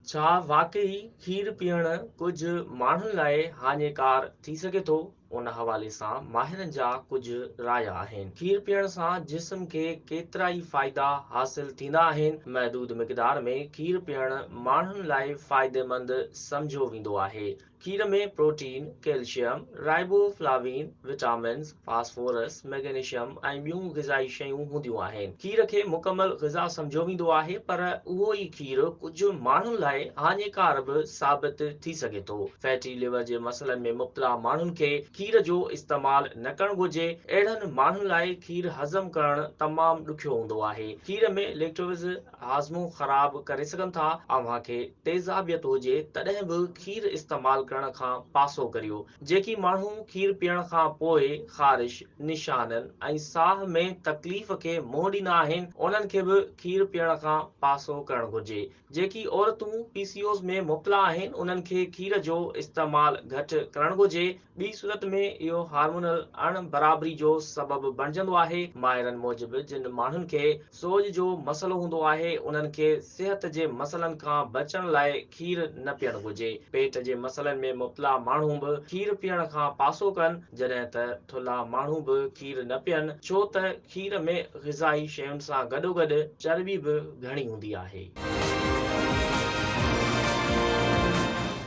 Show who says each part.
Speaker 1: ڇا واقعي کير پيئڻ ڪجهه ماڻهن لاء هاڃيڪار ٿي سگهي ٿو؟ ان حوالي سان ماهرن جا ڪجهه رايا آهن. کير پيئڻ سان جسم کي ڪيترائي فائدا حاصل ٿيندا آهن. محدود مقدار ۾ کير پيئڻ ماڻهن لاء فائديمند سمجهيو ويندو آهي. کير ۾ protein, calcium, riboflavin, vitamins, phosphorus, magnesium ۽ ٻيون غذائي شيون هونديون آهن. کير کي مڪمل غذا سمجهيو ويندو آهي پر اهو ئي کير ڪجهه ماڻهن لاء هاڃيڪار به ثابت ٿي سگهي ٿو. فيٽي ليور جي مسئلن ۾ مبتلا ماڻهن کي کير جو استعمال نه ڪرڻ گهرجي. اهڙن ماڻهن لاء کير هضم ڪرڻ تمام ڏکيو هوندو آهي. کير ۾ ليڪٽوز هاضمو خراب ڪري سگهن ٿا. اوهان کي تيزابيت هجي تڏهن به کير استعمال ڪرڻ کان پاسو ڪريو. جيڪي ماڻهو کير پيئڻ کان پوء خارش، نشانن ۽ ساهه ۾ تڪليف کي منهن ڏيندا آهن انهن کي به کير پيئڻ کان پاسو ڪرڻ گهرجي. جيڪي عورتون پي سي اوز ۾ مبتلا آهن انهن کي کير جو استعمال گهٽ ڪرڻ گهرجي. ٻي صورت ۾ اهو هارمونل اڻ برابري جو سبب بڻجندو آهي. ماهرن موجب جن ماڻهن کي سوڄ جو مسئلو هوندو آهي انهن کي صحت جي مسئلن کان بچڻ لاء کير نه پيئڻ گهرجي. پيٽ جي مسئلن ۾ مبتلا ماڻهو به کير پيئڻ کان پاسو ڪن جڏهن ته ٿلها ماڻهو به کير نه پيئن ڇو ته کير ۾ غذائي شين سان گڏوگڏ چرٻي به گهڻي هوندي آهي.